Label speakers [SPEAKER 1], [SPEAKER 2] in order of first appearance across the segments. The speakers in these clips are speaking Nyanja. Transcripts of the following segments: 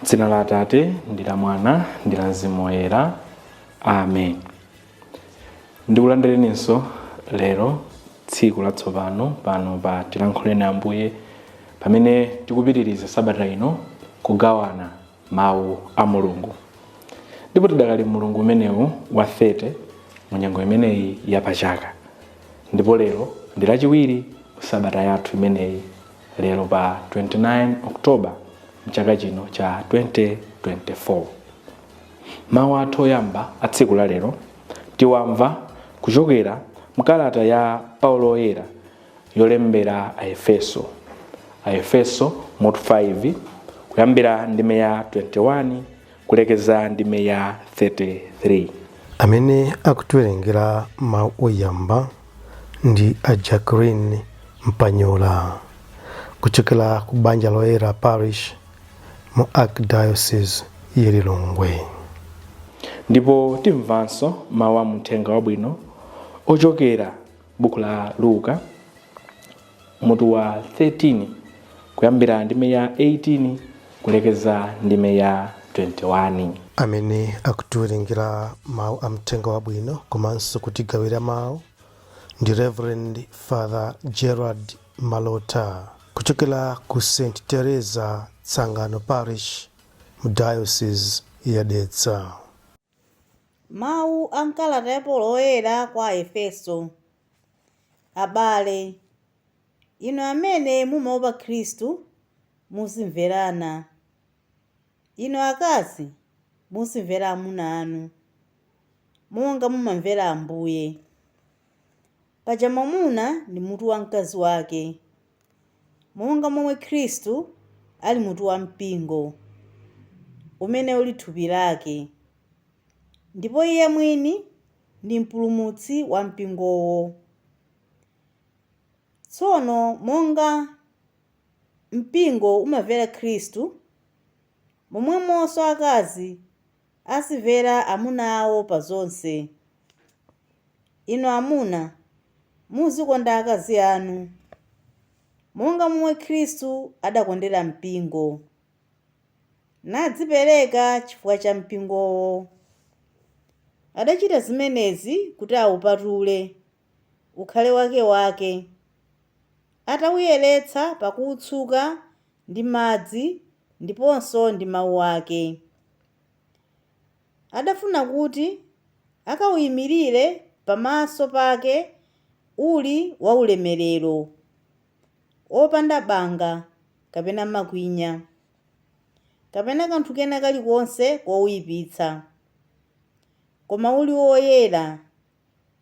[SPEAKER 1] Dzina la Atate ndi la Mwana ndi la Mzimu Woyera, amen. Ndikulandireninso lero, tsiku latsopano, pano pa Tilankhuleni Ambuye, pamene tikupitiriza sabata ino kugawana mawu a Mulungu. Ndipo tidakali mulungu umenewu wa 30 mu nyengo imeneyi yapachaka, ndipo lero ndi Lachiwiri, sabata yathu imeneyi, lero pa 29 October mchaka chino cha 2024. Mawu athu oyamba a tsiku la lero tiwamva kuchokera mkalata ya Paulo Oyera yolembera Aefeso, Aefeso mutu 5, kuyambira ndime ya 21 kulekeza ndime ya 33.
[SPEAKER 2] Amene akutiwerengera mawu oyamba ndi a Jacqueline Mpanyola kuchokera ku Banja Loyera Parish mu Archdiocese ya Lilongwe.
[SPEAKER 1] Ndipo timvanso mawu a muthenga wabwino ochokera buku la Luka mutu wa 13, kuyambira ndime ya 18 kulekeza ndime ya 21.
[SPEAKER 2] Amene akutiwerengera mawu a mthenga wabwino komanso kutigawira mawu ndi Reverend Father Gerard Malota kuchokera ku St Teresa Tsangano Parish mu Diocese ya Dedza.
[SPEAKER 3] Mawu a m'kalata ya Paulo Woyera kwa Aefeso. Abale, inu amene mumaopa Khristu, muzimverana. Inu akazi, muzimvera amuna anu, monga mumamvera Ambuye. Paja mwamuna ndi mutu wa mkazi wake, monga momwe Khristu ali mutu wa mpingo, umene uli thupi lake, ndipo iye mwini ndi mpulumutsi wa mpingowo. Tsono monga mpingo umamvera Khristu, momwemonso akazi azimvera amuna awo pa zonse. Inu amuna, muzikonda akazi anu, monga momwe Khristu adakondera mpingo, nadzipereka chifukwa cha mpingowo. Adachita zimenezi kuti awupatule, ukhale wakewake, atawuyeretsa pakuwutsuka ndi madzi ndiponso ndi mawu ake. Adafuna kuti akawuyimirire pamaso pake uli waulemerero, wopanda banga kapena makwinya, kapena kanthu kena kalikonse kowuyipitsa, koma uli woyera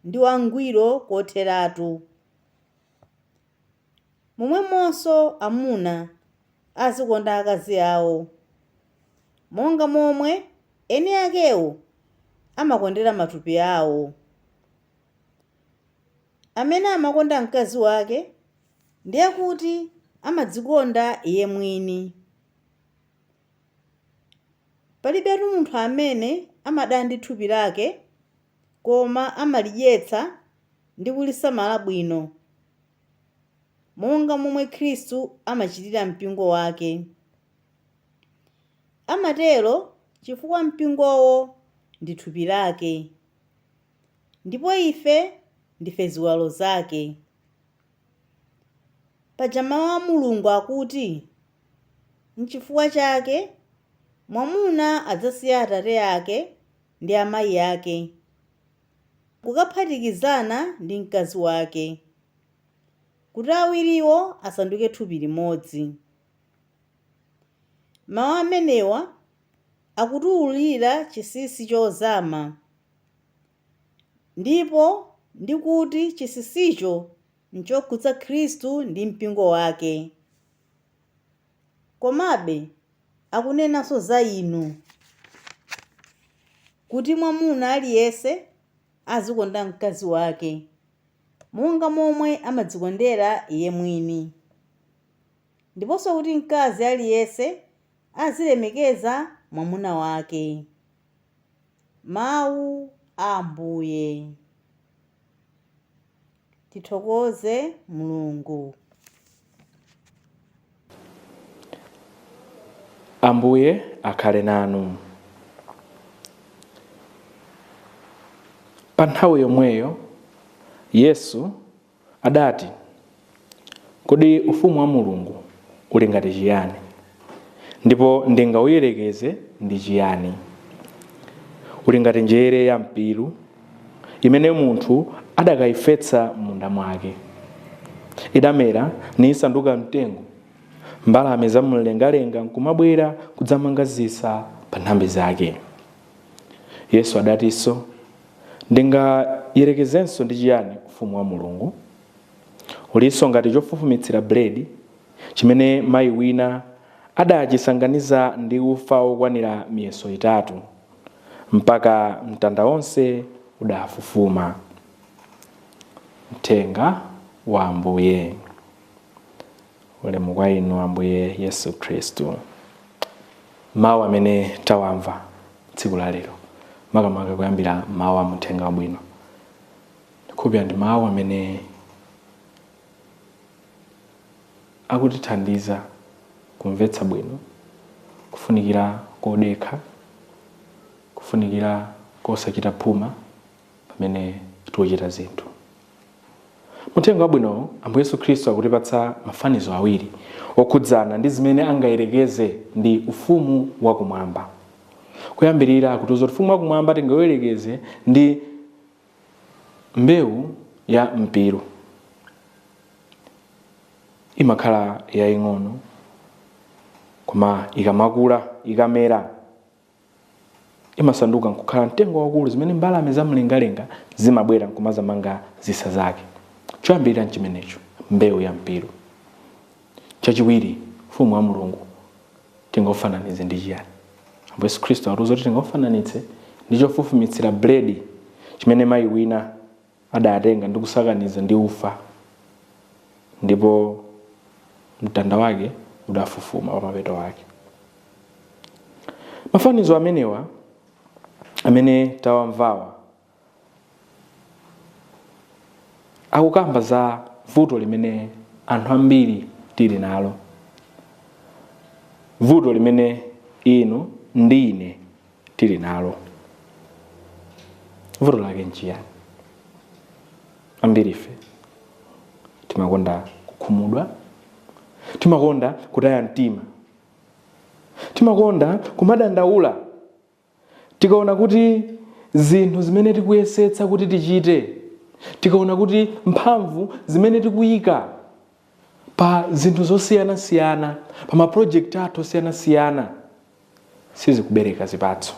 [SPEAKER 3] ndi wangwiro kotheratu. Momwemonso amuna azikonda akazi awo, monga momwe eni akewo amakondera matupi awo. Amene amakonda mkazi wake ndiye kuti amadzikonda iye mwini. Palibetu munthu amene amadana ndi thupi lake, koma amalidyetsa ndi kulisamala bwino, monga momwe Khristu amachitira mpingo wake. Amatero chifukwa mpingowo ndi thupi lake, ndipo ife ndife ziwalo zake. Paja mawu a Mulungu akuti, N'chifukwa chake mwamuna adzasiya atate ake ndi amayi ake, kukaphatikizana ndi mkazi wake, kuti awiriwo asanduke thupi limodzi. Mawu amenewa akutiwululira chinsinsi chozama, ndipo ndikuti chinsinsicho n'chokhudza Khristu ndi mpingo wake. Komabe akunenanso za inu, kuti mwamuna aliyense azikonda mkazi wake monga momwe amadzikondera iye mwini, ndiponso kuti mkazi aliyense azilemekeza mwamuna wake. Mawu a Ambuye. Tithokoze Mulungu.
[SPEAKER 1] Ambuye akhale nanu. Pa nthawi yomweyo Yesu adati, kodi ufumu wa Mulungu uli ngati chiyani? Ndipo ndingawuyerekeze ndi chiyani? Uli ngati njere ya mpiru imene munthu adakayifetsa m'munda mwake. Idamera nisanduka mtengo, mbalame zamumlengalenga nkumabwera kudzamanga zisa pa nthambi zake. Yesu adatinso, ndingayerekezenso ndi chiyani ufumu wa Mulungu? Ulinso ngati chofufumitsira buledi chimene mayi wina adachisanganiza ndi ufa wokwanira miyeso 3 mpaka mtanda wonse udafufuma. Mthenga wa Ambuye. Ulemu kwa inu Ambuye Yesu Khristu. Mawu amene tawamva tsiku la lero, makamaka kuyambira mawu a mthenga wabwino, ndikhulupirira ndi mawu amene akutithandiza kumvetsa bwino kufunikira kodekha, kufunikira kosachita phuma pamene tikuchita zinthu. Muthenga wabwino, Ambuye Yesu Khristu akutipatsa mafanizo awiri okhudzana ndi zimene angayerekeze ndi ufumu wakumwamba. Kuyambirira akutiuza kuti ufumu wakumwamba tingawerekeze ndi mbewu ya mpiru. Imakhala yaying'ono, koma ikamakula, ikamera, imasanduka nkukhala mtengo waukulu, zimene mbalame zamlengalenga zimabwera nkumazamanga zisa zake. Choyambirira nchimenecho, mbewu ya mpiru. Chachiwiri, ufumu wa Mulungu tingofananize ndi chiyani? Ambuye Yesu Khristu akutiuza kuti tingofananitse ndi chofufumitsira buledi chimene mayi wina adatenga ndi kusakaniza ndi ufa, ndipo mtanda wake udafufuma pa mapeto ake. Mafanizo amenewa amene tawamvawa akukamba za vuto limene anthu ambiri tili nalo, vuto limene inu ndi ine tili nalo. Vuto lake nchiyani? Ambiri ife timakonda kukhumudwa, timakonda kutaya mtima, timakonda kumadandaula tikaona kuti zinthu zimene tikuyesetsa kuti tichite, tikaona kuti mphamvu zimene tikuyika pa zinthu zosiyanasiyana, pa maprojekti athu osiyanasiyana, sizikubereka zipatso.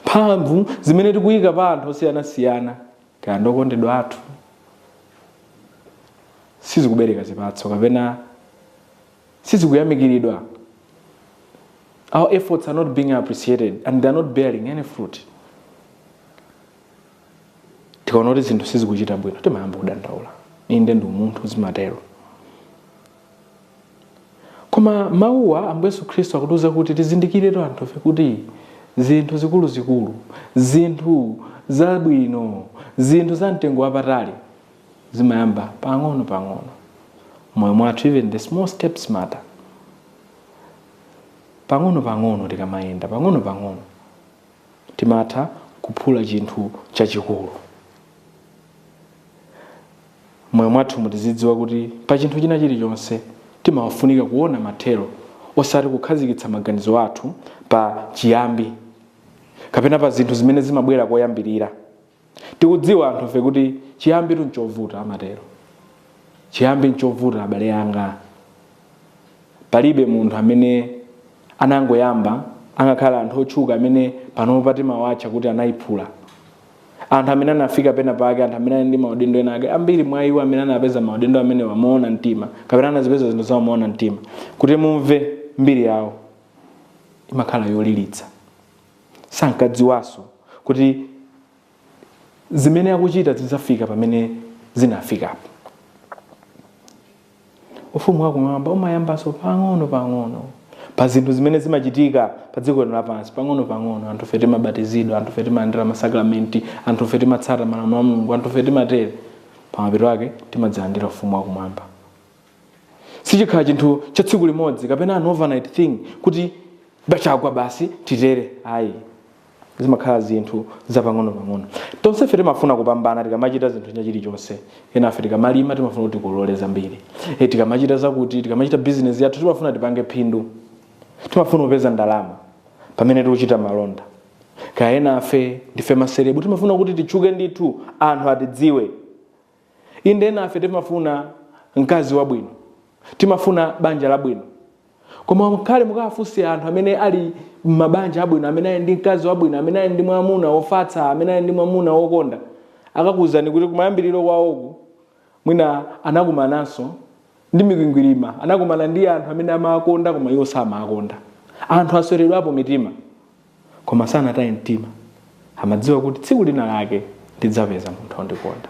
[SPEAKER 1] Mphamvu zimene tikuyika pa anthu osiyanasiyana, kaya ndi okondedwa athu, sizikubereka zipatso kapena sizikuyamikiridwa. Our efforts are not being appreciated and they are not bearing any fruit. Tikaona kuti zinthu sizikuchita bwino, timayamba kudandaula. Inde ndi umunthu, zimatero. Koma mawuwa Ambuye Yesu Khristu akutiuza kuti tizindikiretu anthufe kuti zinthu zikuluzikulu, zinthu zabwino, zinthu za mtengo wapatali zimayamba pang'ono pang'ono moyo mwathu. Even the small steps matter. Pang'ono pang'ono tikamayenda, pang'ono pang'ono timatha kuphula chinthu chachikulu moyo mwathu. Mutizidziwa kuti pa chinthu china chilichonse timafunika kuona mathero, osati kukhazikitsa maganizo athu pa chiyambi kapena pa zinthu zimene zimabwera koyambirira. Tikudziwa anthufe kuti chiyambi nchovuta, amatero. Chiyambi nchovuta, abale anga. Palibe munthu amene anangoyamba, angakhala anthu otchuka amene panopa timawatcha kuti anayiphula, anthu amene anafika pena pake, anthu amene ali ndi maudindo ena ake, ambiri mwa iwo amene anapeza maudindo amene wamuona mtima kapena anazipeza zinthu zawo moona mtima, kuti mumve mbiri yawo imakhala yolilitsa. Sankadziwanso kuti zimene akuchita zidzafika pamene zinafikapo. Ufumu wakumwamba umayambanso pang'ono pang'ono, Pa zinthu zimene zimachitika pa dziko lino lapansi, pang'ono-pang'ono anthufe timabatizidwa, anthufe timalandira masakramenti, anthufe timatsata malamulo a Mulungu, anthufe timatere, pamapeto ake timadzalandira ufumu wakumwamba. Sichikhala chinthu cha tsiku limodzi kapena an overnight thing kuti bachagwa basi titere, ayi. Zimakhala zinthu zapang'ono-pang'ono. Tonsefe timafuna kupambana tikamachita zinthu china chilichonse. Enafe tikamalima timafuna kuti tikolole zambiri. Tikamachita zakuti, tikamachita business yathu timafuna tipange phindu, timafuna kupeza ndalama pamene tikuchita malonda. Kaya enafe ndife maserebu, timafuna kuti titchuke ndithu, anthu atidziwe. Inde enafe timafuna mkazi wabwino, timafuna banja labwino. Koma mukhale mukafunse anthu amene ali m'mabanja abwino, amene ali ndi mkazi wabwino, amene ali ndi mwamuna wofatsa, amene ali ndi mwamuna wokonda, akakuwuzani kuti kumayambiriro kwawoku mwina anakumananso ndi mikwingwirima, anakumana ndi anthu amene amakonda koma iwo samakonda. Anthu asweredwapo mitima koma sanataye mtima, amadziwa kuti tsiku lina lake ndidzapeza munthu wondikonda.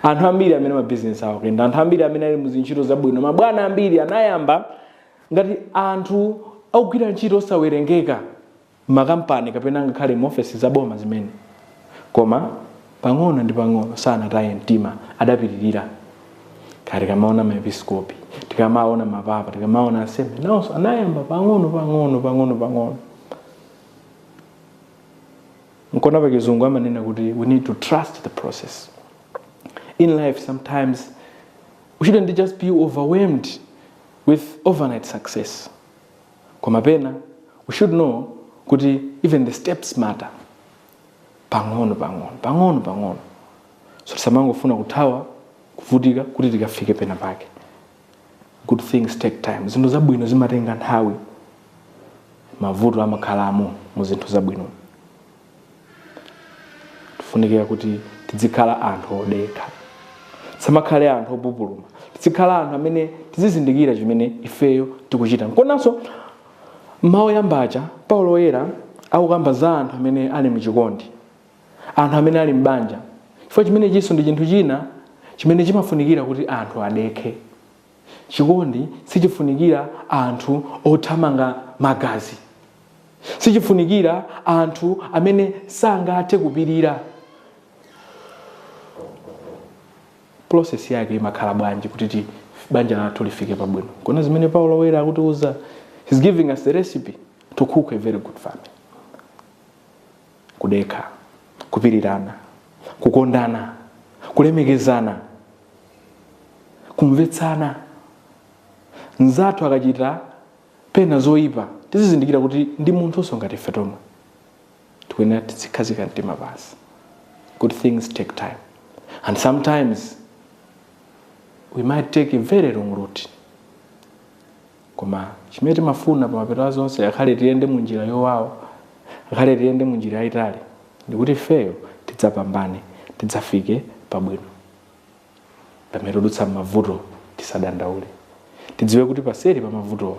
[SPEAKER 1] Anthu ambiri amene mabizinesi awo akuyenda, anthu ambiri amene ali muzintchito zabwino, mabwana ambiri anayamba ngati anthu akugwira ntchito osawerengeka makampani kapena ngakhale muofesi zaboma zimene, koma pang'ono ndi pang'ono sanataye mtima, adapitirira. Kaya tikamaona maepiskopi, tikamaona mapapa, tikamaona ansembe, nawonso anayamba pang'ono pang'ono pang'ono pang'ono. Nkona pa chizungu amanena kuti we need to trust the process. In life sometimes we shouldn't just be overwhelmed with overnight success. Koma pena we should know kuti even the steps matter. Pang'ono pang'ono pang'ono pang'ono. So tisamangofuna kuthawa kuvutika kuti tikafike pena pake. Good things take time. Zinthu zabwino zimatenga nthawi. Mavuto amakhalamo mu zinthu zabwino. Tifunikira kuti tizikhala anthu odekha, tisamakhale anthu opupuluma, tizikhala anthu amene tizizindikira chimene ifeyo tikuchita. Nkonanso mawu yambacha Paulo Woyera akukamba za anthu amene ali mchikondi, anthu amene ali m'banja, chifukwa chimene chinso ndi chinthu china chimene chimafunikira kuti anthu adekhe. Chikondi sichifunikira anthu othamanga magazi, sichifunikira anthu amene sangathe kupirira. Process yake imakhala bwanji kuti banja lathu lifike pabwino? Kona zimene Paulo Woyera akutiuza, he's giving us the recipe to cook a very good family. Kudekha, kupirirana, kukondana, kulemekezana, kumvetsana. Mnzathu akachita pena zoyipa tizizindikira kuti ndi munthunso ngati ife tomwe. Tikuyenera tizikhazika mtima pansi. Good things take time, and sometimes we might take a very long route. Koma chimene timafuna pamapeto a zonse, akhale tiyende mu njira yowawa, akhale tiyende mu njira yayitali, ndikuti ifeyo tidzapambane, tidzafike pabwino. Pamene tidutsa m'mavuto tisadandaule, tidziwe kuti paseri pa mavutowa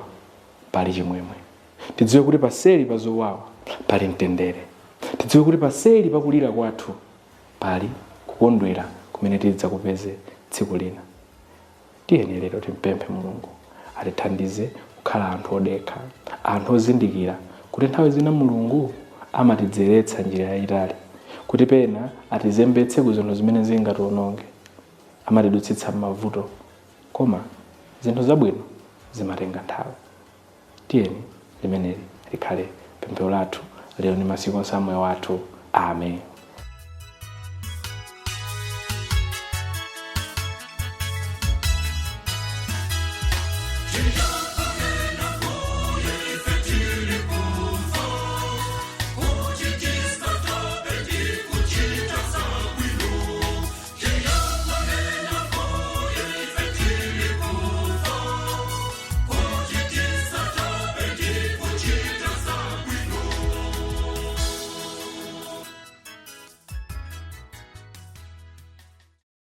[SPEAKER 1] pali chimwemwe, tidziwe kuti paseri pa zowawa pali mtendere, tidziwe kuti paseri pa kulira kwathu pali kukondwera kumene tidzakupeze tsiku lina. Tiyeni lero timpemphe Mulungu atithandize kukhala anthu odekha, anthu ozindikira kuti nthawi zina Mulungu amatidzeretsa njira yayitali, kuti pena atizembetse ku zinthu zimene zingatiwononge, amatidutsitsa m'mavuto, koma zinthu zabwino zimatenga nthawi. Tiyeni limeneli likhale pemphero lathu lero ndi masiku onse a moyo wathu. Amen.